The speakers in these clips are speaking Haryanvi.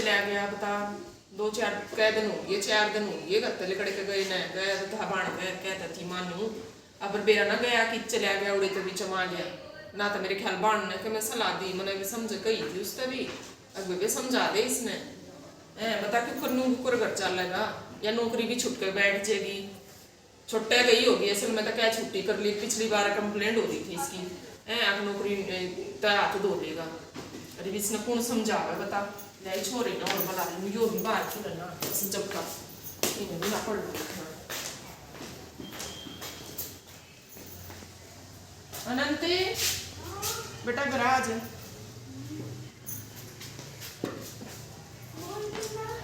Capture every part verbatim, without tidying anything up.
आ गया बता, दो चार कै दिन हो गए, चार दिन हो गए, घर तले कड़े के गए ना गए, तो था बाण गए, कहता थी मानू, अब बेरा ना गया कि चला गया, उड़े तो भी चमा गया, ना तो मेरे ख्याल बाण ने कि मैं सलाह दी, मैंने भी समझ कही थी उससे भी, अब वे समझा दे इसने। हैं, बता क्यों कर नू कुकर घर चलेगा, या नौकरी भी छुट के बैठ जाएगी। छुट्टे गई होगी, असल में तो क्या छुट्टी कर ली, पिछली बार कंप्लेंट हो रही थी इसकी। हैं, अब नौकरी ए, तो हाथ धो लेगा। अरे इसने कौन समझावे बता, ले छोरे ना और बुला लूं, यो भी बाहर की रहना, इस जब का इन्हें भी ना पढ़ लिखना। अनंती, बेटा घर आ जा।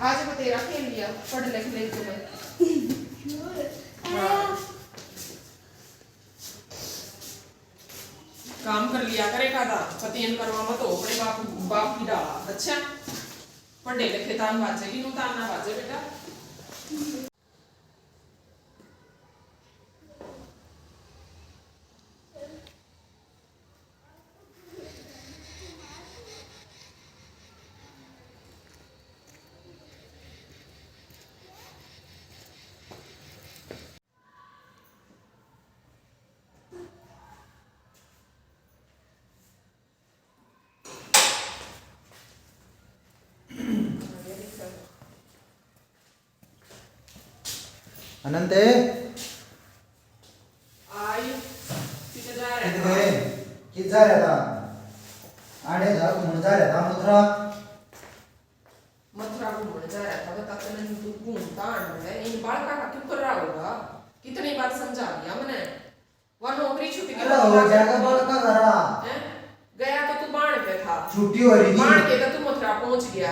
आज बतेरा खेल लिया, पढ़ लिख ले तूने। हाँ। काम कर लिया करे कादा, पतियन करवा मत हो अपने बाप, बाप की डाला। अच्छा, पढ़े लिखे तान बाजे की नू तान ना बाजे बेटा। अनंत, आई, किधर जा रहा कित था? गए? कित जा रहा था? आने था, घूमने जा रहा था मथुरा। मथुरा घूमने जा रहा था, बता तने तू घूमता आने है, इन बालका का क्यों कर रहा होगा? कितनी बार समझा दिया मैंने। वह नौकरी छुट्टी के अरे बाद हो जाएगा, बालका करा। हैं? गया तो तू बाण पे था। छुट्टी हो रही थी। बाण के तो तू मथुरा पहुंच गया।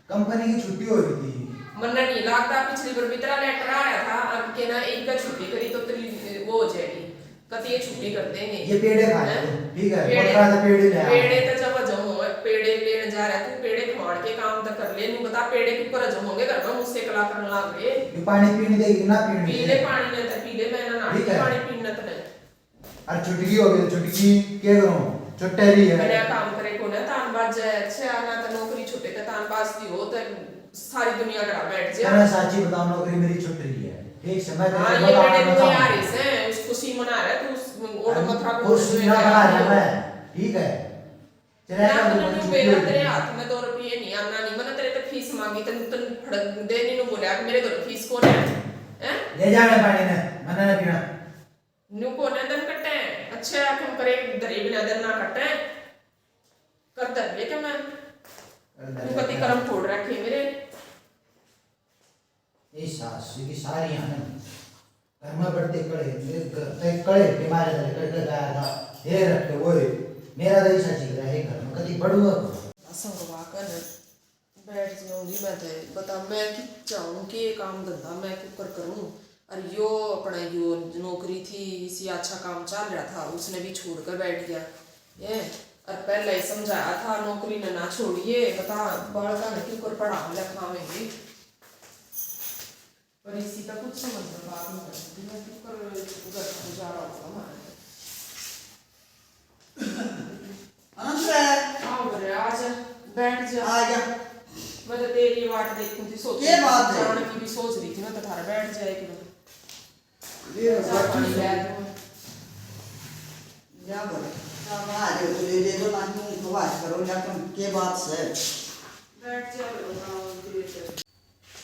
कंपनी की छुट्टी हो रही थी। मन्ने नहीं लगता, पिछली बार भी तेरा लेटर आया था, अब के ना एक का छुट्टी करी तो तेरी वो हो जाएगी। कती ये छुट्टी कर देंगे। ये पेड़े खा ले हैं? तू, ठीक है, पेड़े, मथुरा से पेड़े ले आ। पेड़े तो जब जमो, पेड़े लेने जा रहा है तू, पेड़े खवाड़ के काम तो कर ले। नहीं बता पेड़े के ऊपर जमोगे, घर में मुझसे कला करने लग गए। ये पानी पीने देगी ना, पीने पी दे। ले पानी ने तो पी ले, मैं ना, ना ठीक है। पानी पीना तो नहीं। अरे छुटकी हो गई तो छुटकी, के करूं? छुट्टे रही है। बढ़िया काम करे कोने, तान बाज जाए। अच्छा, ना तो नौकरी छुट्टे तो तान बाजती हो, तो सारी दुनिया घर बैठ जाए। अरे साची बताऊं, नौकरी मेरी छुट रही है। ठीक से, मैं तेरे हाँ, को ये बता बेटे रहा तू हूँ। यार इसे, उस खुशी मना रहा है, तू उस और अरे मथुरा को खुशी खुशी ना मना मना रहा रहा है। मैं, ठीक है। चले ना, जा, तूने मैं क्यों छुट्टी बेरा हो तेरे गई। हाथ में दो रुपये नहीं आना, नहीं, मैंने तेरे पे फीस मांगी, तन, तन फड़क दे, नहीं, नु बोला कि मेरे घर फीस कौन है? हैं? ले जा मैं पानी ने, मना ना पीना। न्यू कोने दिन कटे, अच्छे आखिर करे दरे बिना दिन ना कटे। कर दर ले के मैं, कर दर न्यू ले कति के। करम फोड़ रखे मेरे। ये सास की सारी आनंद। घर में बढ़ते कड़े, मेरे घर ते कड़े के मारे तले कड़े गाया था। ये रख के वो मेरा तो ऐसा चीज रहा है घर में, कति बढ़ूंगा। संगवा कर बैठ जाऊंगी मैं तो, बता मैं कि चाहूँ कि ये काम धंधा मैं क्यों कर करूँ। और यो अपना यो नौकरी थी, इसी अच्छा काम चल रहा था, उसने भी छोड़ कर बैठ गया। ये और पहले ही समझाया था नौकरी ने ना छोड़िए, बता बालका ने क्यों कर पढ़ा लिखावेंगे। पर इसी का कुछ समझ में बात नहीं करती, मैं क्यों कर घर का गुजारा होगा हमारा। अनंत रे। आओ रे, आ जा, बैठ जा। आ जा। मैं तो तेरी वाट देखूं थी, सोच के रही थी, बात है? जाने की भी सोच रही थी, मैं तो थारा बैठ जाए कि ये चाय पानी ले आ तू। जा बोले। हाँ, आ जाओ, तो ले, ले दो ना, यूं तो बात करो, या तुम के बात से? बैठ जा, बोलो, हाँ, धीरे से।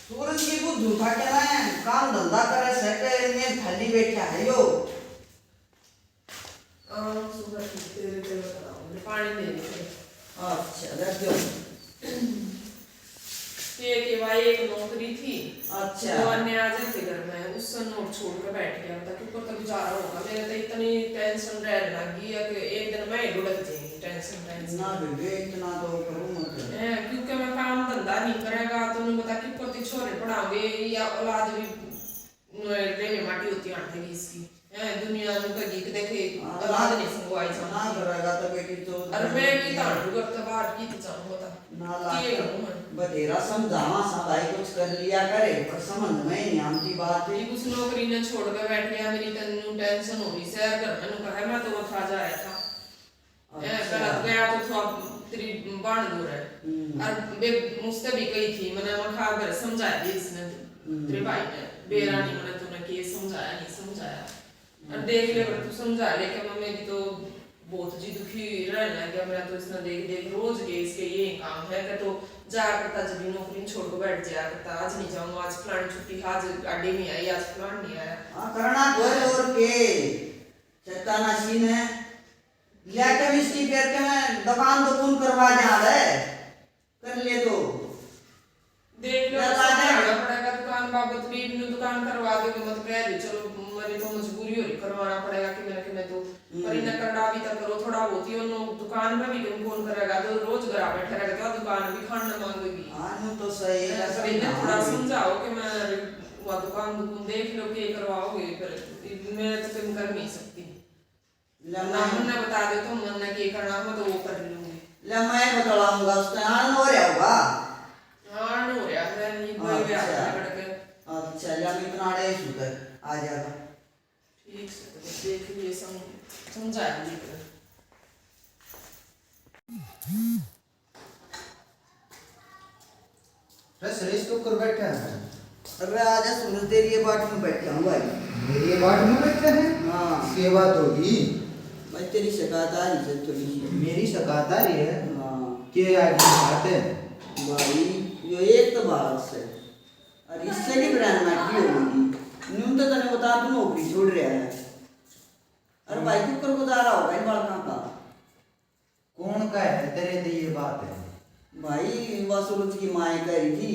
सूरज की बुद्धू था क्या ना, काम धंधा करे से के, ये खाली बैठा है यो। आम सुबह तेरे, तेरे बताऊं, पानी दे दे। अच्छा, रख दो। के के भाई एक नौकरी थी, अच्छा। वो अन्य आ जाते घर में, उससे नोट छोड़ के बैठ गया, बता क्यों करता गुजारा होगा। मेरे तो इतनी टेंशन रहने लगी है कि एक दिन मैं ही लुढ़क जाएंगी, टेंशन, टेंशन। ना बेबे, इतना तो करो मत। हैं, क्योंकि मैं काम धंधा नहीं करेगा तो नहीं बता क्यों करती, छोरे पढ़ाओगे या औलाद भी नोए रे में माटी होती आंटे की इसकी। हैं, दुनिया में कदी के देखे, हाँ, औलाद नहीं संगवाई ना जाती। करेगा तो बेटी तो और मैं की तांडू करता बाहर की तो जाऊं बता। ना के लाग करूं मैं? बतेरा समझावा सा भाई, कुछ कर लिया करे, पर समझ में ही नहीं आती बात। कि उस नौकरी ने छोड़ के बैठ गया, मेरी तन्नू टेंशन हो रही, शहर घर में नु कहा, मैं तो वो था जाया था। हैं, अच्छा। गलत गया तो थोड़ा तेरी बाण दूर है। हम्म। और बे मुझसे भी कही थी, मैंने मखा भर समझा दी इसने, हम्म। तेरे भाई ने, बेरा नहीं, मैंने तूने के समझाया, नहीं समझाया। और देख ले, पर तू समझा ले कि मैं, मेरी तो बहुत जी दुखी रहने लग गया। मेरा तो इसने देख देख रोज के इसके ये काम है कि तो जा करता, जब भी नौकरी छोड़ के बैठ जाया करता, आज नहीं जाऊंगा, आज फलानी छुट्टी, आज गाड़ी नहीं आई, आज फलान नहीं आया। हाँ, करना कोई और के, चक्का ना सीन है। लिया के मिस्टी करके मैं दुकान तो कौन करवा जा रहा है? कर ले तो। देख लो, मैं तो समझाना पड़ेगा दुकान बाबत भी, इन्हें दुकान करवा दे तो मत कह दे, चलो मेरी तो मजबूरी हो रही, करवाना पड़ेगा कि मैंने, कि मैं तो, हम्म। पर इन्हें करना भी तो करो थोड़ा बहुत ही, उन्हों दुकान में भी कौन, कौन करेगा, तो रोज घर बैठे रहेगा, तो दुकान भी खाना मांगेगी। हाँ, न्यू तो सही है, पर इन्हें थोड़ा समझाओ कि मैं वहाँ दुकान, दुकान देख लो, के करवाओगे, पर मैं तो कम कर नहीं सकती। ले ना मैं, मन्ने बता दे तो मन्ने के करना हो तो वो कर लूंगी। ले मैं बतलाऊंगा उसने, आन हो रहा होगा। आन हो रहा है, ये कोई भी अच्छा। आता है लड़के। अच्छा, ले मैं इतना अड़े ही सुधर आ जाएगा। ठीक से तो बस देख लिए, सम-, समझा लिए। अरे सुरेश, तू कर बैठा है? अरे आजा सूरज, तेरी ये बाट में बैठा हूँ भाई। मेरी ये बाट में बैठा है? हाँ। सेवा तो होगी। भाई तेरी शिकायत आ रही है थोड़ी सी। मेरी शिकायत आ रही है? हाँ। के आगे बात है? भाई, यो एक तो बात है। और इससे भी बहन माटी होगी। न्यू तो तने बता, तू नौकरी छोड़ रहा है। अरे भाई, तू कर गुजारा होगा इन बालकां का। कौन कहे तेरे ते ये बात है? भाई, वा सूरज की माँ कह रही थी।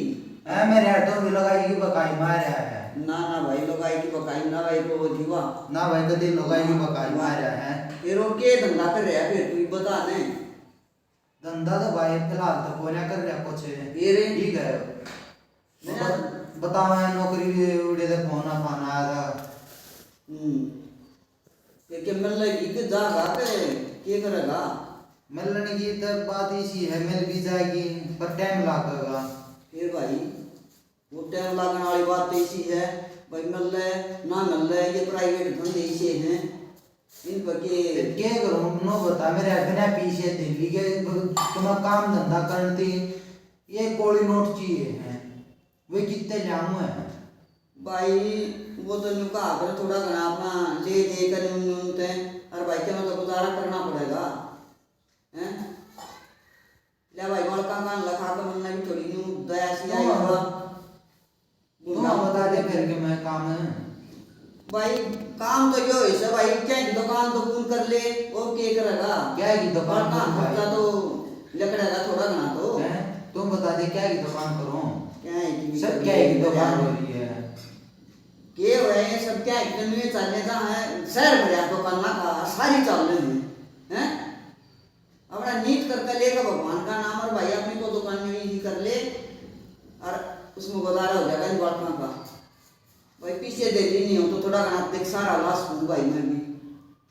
है मेरे यार, तो भी लुगाई की बकाई मार रहा है। ना, ना भाई, लुगाई की बकाई ना भाई, को जीवा। ना भाई, कदी लुगाई की बकाई मार रहा है। फिर और के धंधा कर रहा है फिर, तू ही बता ने। धंधा तो भाई फिलहाल तो कोन्या कर रहा कुछ। ये रे। ठीक है। मेरा बता, बताओ यार, नौकरी भी उड़े थे, फोन आ, फोन आया था। हम्म। के, के मिल लेगी के जागा के, के करेगा? मिलने की तो बात इसी है, मिल भी जाएगी, पर टाइम लागेगा। फिर भाई, वो टाइम लागने वाली बात तो इसी है, भाई मिल ले, ना मिल ले, ये प्राइवेट धंधे इसे हैं, इन पर के फिर के करूँ? नो बता, मेरे बिना पीछे दिल्ली के तुम्हें काम धंधा करती, ये कोड़ी नोट चाहिए हैं, वे कितने ल्याऊं है? भाई, वो तो न्यू कहा कर थोड़ा घना अपना ले दे कर न्यू न्यू ते, और भाई के तो गुजारा करना पड़ेगा, हैं? ले भाई, बालका कान लखा के मन भी थोड़ी न्यू दया सी आई हुआ। तुम बता दे फिर के मैं काम है। भाई, काम तो यो है से भाई, क्या की दुकान तो कौन कर ले, और के करेगा? क्या की दुकान बालका करूं भाई? खर्चा तो लकड़ेगा थोड़ा घना तो। हैं? तुम बता दे क्या की दुकान करूं? क्या है कि सब क्या की दुकान हो रही है? के हो रहे हैं सब, क्या है कि न्यू चालने का है, शहर भर दुकान ना का सारी चालने में, हैं? अपना नीत करके लेकर भगवान का नाम और भाई अपनी को दुकान में ही कर ले और उसमें गुजारा हो जाएगा इन बालकों का। भाई पीछे दे दी नहीं हो तो थोड़ा घना देख सारा लाश हूँ भाई मैं भी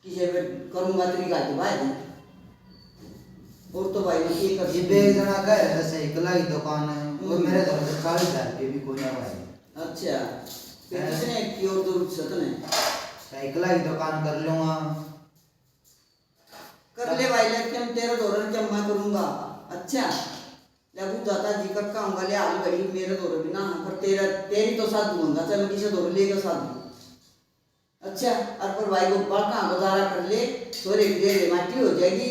किसे पे करूँगा तेरी गाय के भाई। और तो भाई मैं ये कर ये बे एक जना कह रहा था साइकिल की दुकान है, वो हम्म। मेरे घर से चालीस हजार रुपये भी कोई ना भाई। अच्छा, फिर हैं? किसने की और जरूरत सत ने? साइकिल की दुकान कर लूँगा। कर ले भाई, ले के हम तेरे धोरे के मैं करूंगा। अच्छा, ले बुझाता जी कक्का हूंगा, ले हाल घड़ी मेरे धोरे भी ना, पर तेरा, तेरी तो साधु होगा, चल मैं किसे धोरे लेकर साधु। अच्छा, और पर भाई को बालका गुजारा कर ले, छोरे की दे दे, माटी हो जाएगी,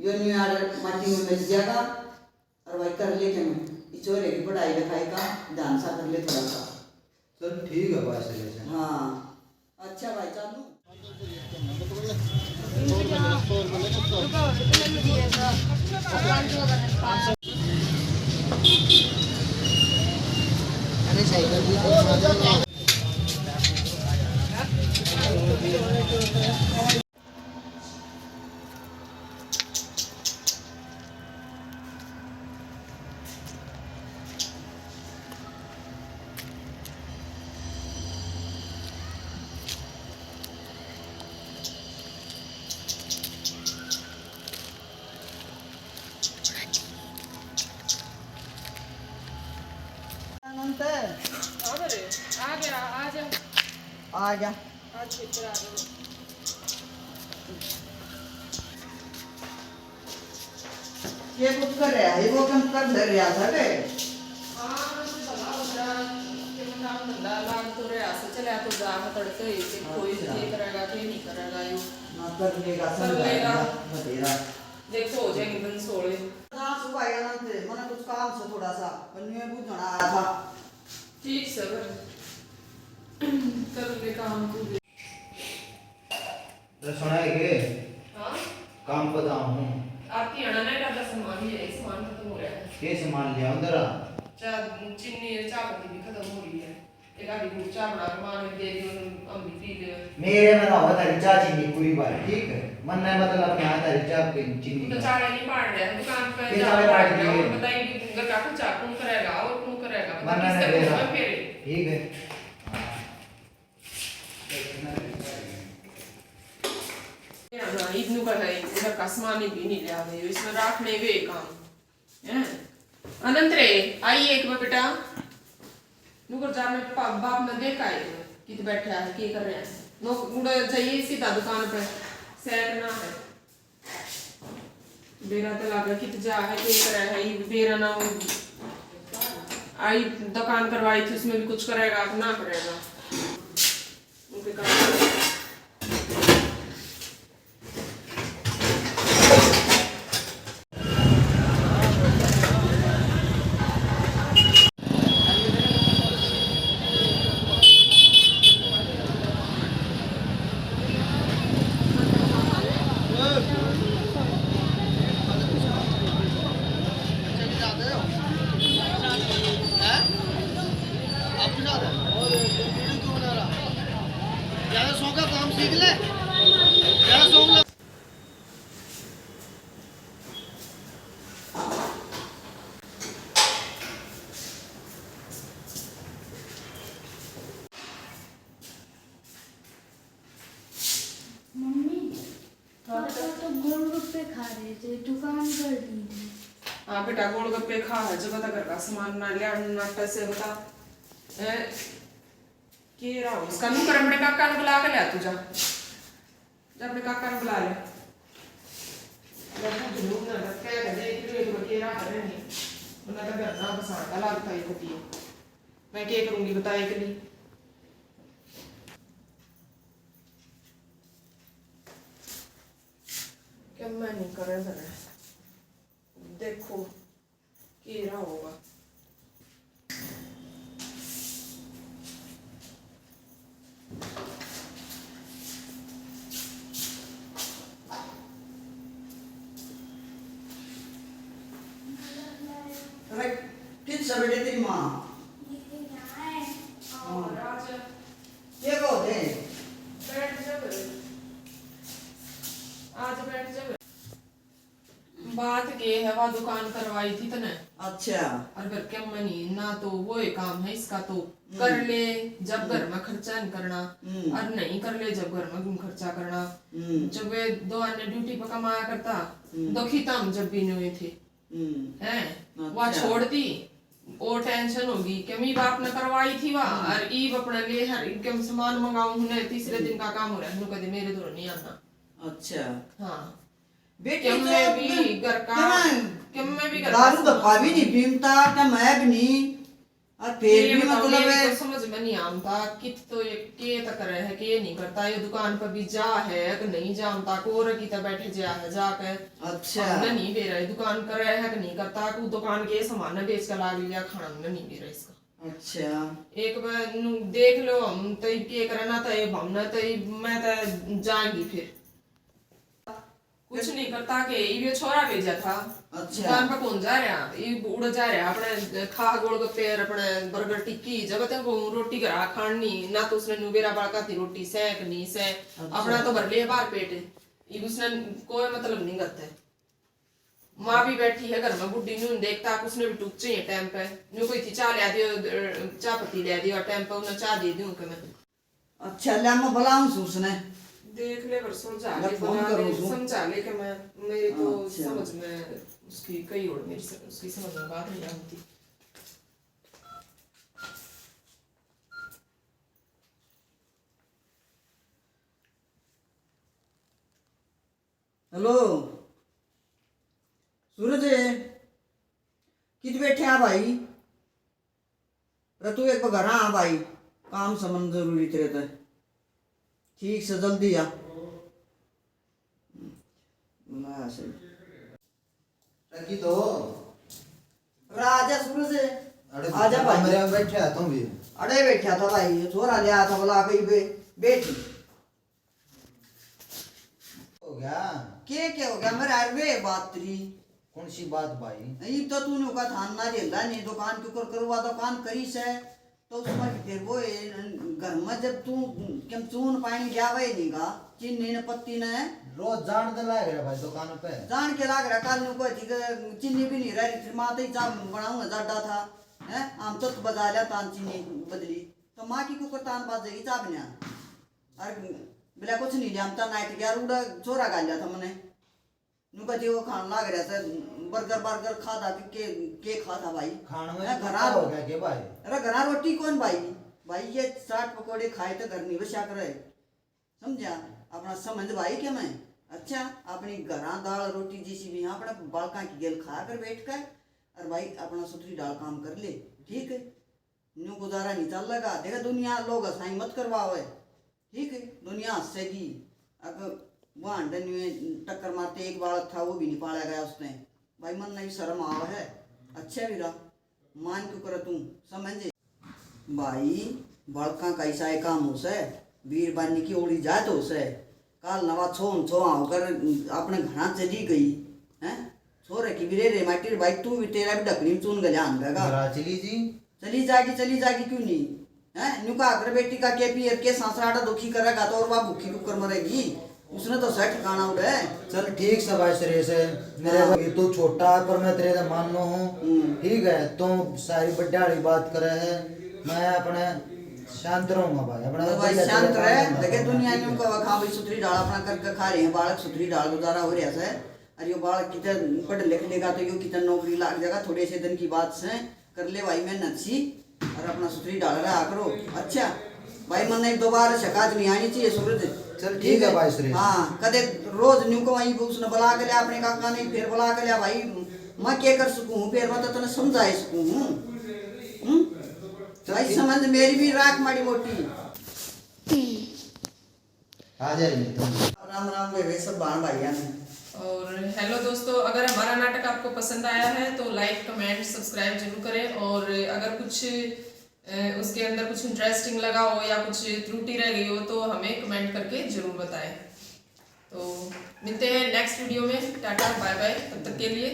यो न्यू यार माटी में मिल जाएगा। और भाई कर ले के मैं, इस छोरे की पढ़ाई लिखाई का ध्यान सा कर ले थोड़ा सा। चल ठीक है भाई, सही है। हाँ, अच्छा भाई, चालू। अनंत। हाँ रे, आ गया, आ जा। आ जा। आज भीतर आ गया। ये कुछ कर रहा है, वो कम कर ले रहा था के? हाँ, मैं तो भला हो रहा, के मैं काम धंधा लाग तो रहा से चला तो जा, मैं तड़के ही के कोई अच्छा। के करेगा, के नहीं करेगा, यो ना कर लेगा, कर समझ लेगा। आएगा, बतेरा। देखो, हो जाएंगे दिन सोले। ना सुबह आया ना थे, मैंने कुछ काम से थोड़ा सा, पर न्यू बुझाना आया था। ठीक सर, कर ले काम तू। अरे सुना है के? हाँ? काम पे जाऊँ हूँ। आपकी अड़ा नहीं करता, सामान ले आई, सामान खत्म हो रहा है। के सामान ले आऊँ तेरा? चाह, चीनी है, चाह पत्ती भी खत्म हो रही है। एक आधी घूट चाह बना के माँ ने दे दी, हम भी पी ले। मेरे में ना होता तेरी चाह चीनी पूरी बात, ठीक है? मन नहीं मतलब अपने हाथ तेरी चाह पे चीनी तू तो का। चाले नहीं पाड़ रहा है, दुकान पे ये जा चाले पाड़ पाड़ रहा है, दिए। और बताइए कि घर का खर्चा कौन करेगा और कौन करेगा? मन नहीं किससे दे रहा। घूमना फिर? ठीक है। हाँ। हाँ, इतनू का है, इधर का सामान ही भी नहीं ले आ गई, इसमें रखने वे काम। हैं? अनंत रे, आई एक बार बेटा। नुकर जा, मैं पा-, बाप ने देखा है, कित बैठा है, के कर रहा है। नो, उड़ जाइए सीधा दुकान पे, सेट ना है। बेरा तो लागे कित जा है, के करे है, ये बेरा ना हो। आई दुकान करवाई थी, उसमें भी कुछ करेगा कि ना करेगा। उनके काम। ज्यादा सौ का काम सीख ले, ज्यादा सौ का। मम्मी, हाँ बेटा। पापा तो गोलगप्पे खा रहे थे, दुकान कर दी थी। हाँ बेटा, गोलगप्पे खा है, जब तक घर का सामान ना लिया, नाटा से बता। ए, के रहा हो? इसका नू कर, अपने काका ने बुला के ले आ तू, जा। जा, अपने काका ने बुला ले। जा, तू जरूर ना रख, कह दे, एक मिनट में के रहा करेंगे। वरना तो घर ना बसाता लगता है, कभी। मैं क्या करूंगी, बता, एक नहीं। क्या मैं नहीं करे, करे। देखो, के रहा होगा। अरे, कित से बेटे तेरी माँ? ये यहाँ है। हाँ। और आज ये कहो थे? बैठ जा घर। आज बैठ जा घर। बात के है, वा दुकान करवाई थी तने। अच्छा। और घर के में नहीं ना, तो वो ही काम है इसका तो। हम्म। कर ले जब घर में खर्चा नहीं करना, हम्म। और नहीं कर ले जब घर में गुम खर्चा करना। हम्म। जब वे दो आने ड्यूटी पर कमाया करता, हम्म। दुखी तो हम जब भी नहीं हुए थे। हम्म। हैं? वा अच्छा। छोड़ दी, और टेंशन होगी कि मी बाप ने करवाई थी वा, हम्म। और ईब अपने लिए हर एकदम सामान मंगाऊं हूं ने, तीसरे हम्म। दिन का काम हो रहा है, नु कदे मेरे धोरे नहीं आना। अच्छा। हाँ। बेटी कि तो मैं भी घर का, क्या मैं कि मैं भी घर का दारू सामान धप्पा भी नहीं पीमता, क्या मैं भी नहीं, और फिर ये भी बताओ, मतलब मेरी है तो समझ में नहीं आमता, कित तो ये के तो करे है, के नहीं करता, ये दुकान पर भी जा है कि नहीं जामता, कोर की तो बैठे जा है जाके। अच्छा। हमने नहीं बेरा है, दुकान करे है कि नहीं करता, को दुकान के सामान ने बेच के लाग लिया, खाना हमने नहीं बेरा इसका। अच्छा। एक बार नु देख लो, हम तो के करे ना, तो ये भावना तो ये मैं तो जाएंगी फिर। कुछ नहीं करता के, ये छोरा भेजा था। अच्छा। दुकान पे कौन जा रहा? ये उड़ जा रहा अपने खा गोलगप्पे और अपने बर्गर टिक्की। जब तक वो रोटी घर खानी ना, तो उसने नुबेरा बालका थी रोटी सैक नहीं सै। अच्छा। अपना तो भर लिया बाहर पेट, ये उसने कोई मतलब नहीं करता है। माँ भी बैठी है घर में, बुढ़ी न्यू देखता, उसने भी टूक चाहिए टाइम पे। न्यू कोई थी चाह ले दियो, अ, चाह पत्ती ले दियो टाइम पे, उन्हें चाह दे दूं कि मैं। अच्छा, ले मैं बुलाऊं सूं उसने। देख ले, पर समझा ले, फोन करूं सूं। समझा ले कि मैं, मेरी तो अच्छा। समझ में उसकी कई और मेरी स-, उसकी समझ में बात नहीं आती। हेलो सूरज, भाई, अरे तू एक बार घर आ भाई, काम संबंध जरूरी तेरे ते। ठीक से जल्दी आ। बस। रखी तो। राजा सूरज। अरे आजा भाई। कमरे में बैठा है तू भी। अरे बैठा था भाई, छोरा ले आया था, बोला कहीं बे-, बैठ। हो गया? के, के हो गया? मेरा अरबे बात तेरी। कौन सी बात भाई? इब तो तूने का थान ना झेला नहीं, दुकान के ऊपर करवा, दुकान करी से, तो उसमें भी फिर वो ए, घर में जब तू कम चून पानी जावे नहीं गा, चीनी ने पत्ती ने। रोज जान तो लाग रहा भाई दुकान पे। जान के लाग रहा, कल नु कोई थी कि चीनी भी नहीं रह रही, फिर माँ तो ही चाह बनाऊंगा जाडा था, हैं? हम तो बजा लिया तान चीनी बदली, तो माँ की कुकर तान बाजेगी चाह बना। और बोला कुछ नहीं लिया, हम तो नाइट गया, उड़ा छोरा गाल लिया था मैंने। नु कहती वो खान लाग रहा था, बर्गर, बर्गर खा था कि के, के खा था भाई? खान में हैं, तो घरा हो गया के भाई? अरे घरा रोटी कौन भाई? भाई ये चाट पकौड़े खाए तो घर नहीं बसा करे, समझा? अपना समझ भाई के मैं। अच्छा, अपनी घरा दाल रोटी जिसी भी, हाँ, अपने बालकां की गेल खा कर बैठ कर, और भाई अपना सुथरी डाल काम कर ले, ठीक है? न्यू गुजारा नहीं चलेगा। देखा दुनिया लोग हंसाई मत करवावे, ठीक है? दुनिया हंसेगी। अब वहाँ डे न्यू टक्कर मारते एक बालक था, वो भी नहीं पाला गया उसने। भाई मन नहीं शर्म आवे है। अच्छा भी रहा, मान क्यों करे तू, समझे? भाई, बालकां का ऐसा एक काम हो से, बीरबानी की ओली जात हो से, काल नवा छो न छो होकर अपने घरा चली गई, हैं? छोरे की भी रे रे माटी रे भाई, तू भी, तेरा भी ढकनी में चून गल्या आन देगा। घरा चली जी। चली जागी, चली जागी क्यों नहीं? हैं? न्यू का अगर बेटी का के पीयर के सांसरा आटा दुखी करेगा तो और वह भूखी कुकर मरेगी। उसने तो सह ठिकाना उड़े। चल ठीक से भाई सुरेश, मेरे हाँ। को तू छोटा है पर मैं तेरे से मानो हूँ। हम्म। ठीक है, तू सारी बड्डे वाली बात करे है, मैं अपने शांत रहूंगा भाई, अपने तो भाई बढ़िया शांत तरीके रहे। काम देखे करना, दुनिया ठीक न्यू है। का वखा भाई सुथरी डाल अपना करके खा रहे हैं, बालक सुथरी डाल गुजारा हो रहा है। और यो बालक कितने पढ़ लिख लेगा तो यो कितने नौकरी लाग जाएगा, थोड़े से दिन की बात से। कर ले भाई मेहनत सी और अपना सुथरी डाल रहा करो। अच्छा भाई, मन नहीं दोबारा शिकायत नहीं आनी चाहिए सूरज। चल ठीक है भाई सुरेश। हाँ, कदे रोज न्यू को वहीं उसने बुला के लिया अपने काका ने, फिर बुला के लिया भाई, मैं क्या कर सकूं हूँ, फिर मैं तो तने समझा ही सकूं हूँ। हम्म? चल भाई ठीक। समझ मेरी भी राख माड़ी मोटी। आ जाए मित्र। राम राम वे, वे सब भाण भाइयां ने। और हेलो दोस्तों, अगर हमारा नाटक आपको पसंद आया है तो लाइक, कमेंट, सब्सक्राइब जरूर करें। और अगर कुछ, अ, उसके अंदर कुछ इंटरेस्टिंग लगा हो या कुछ त्रुटि रह गई हो तो हमें कमेंट करके जरूर बताएं। तो मिलते हैं नेक्स्ट वीडियो में। टाटा, बाय बाय, तब तक के लिए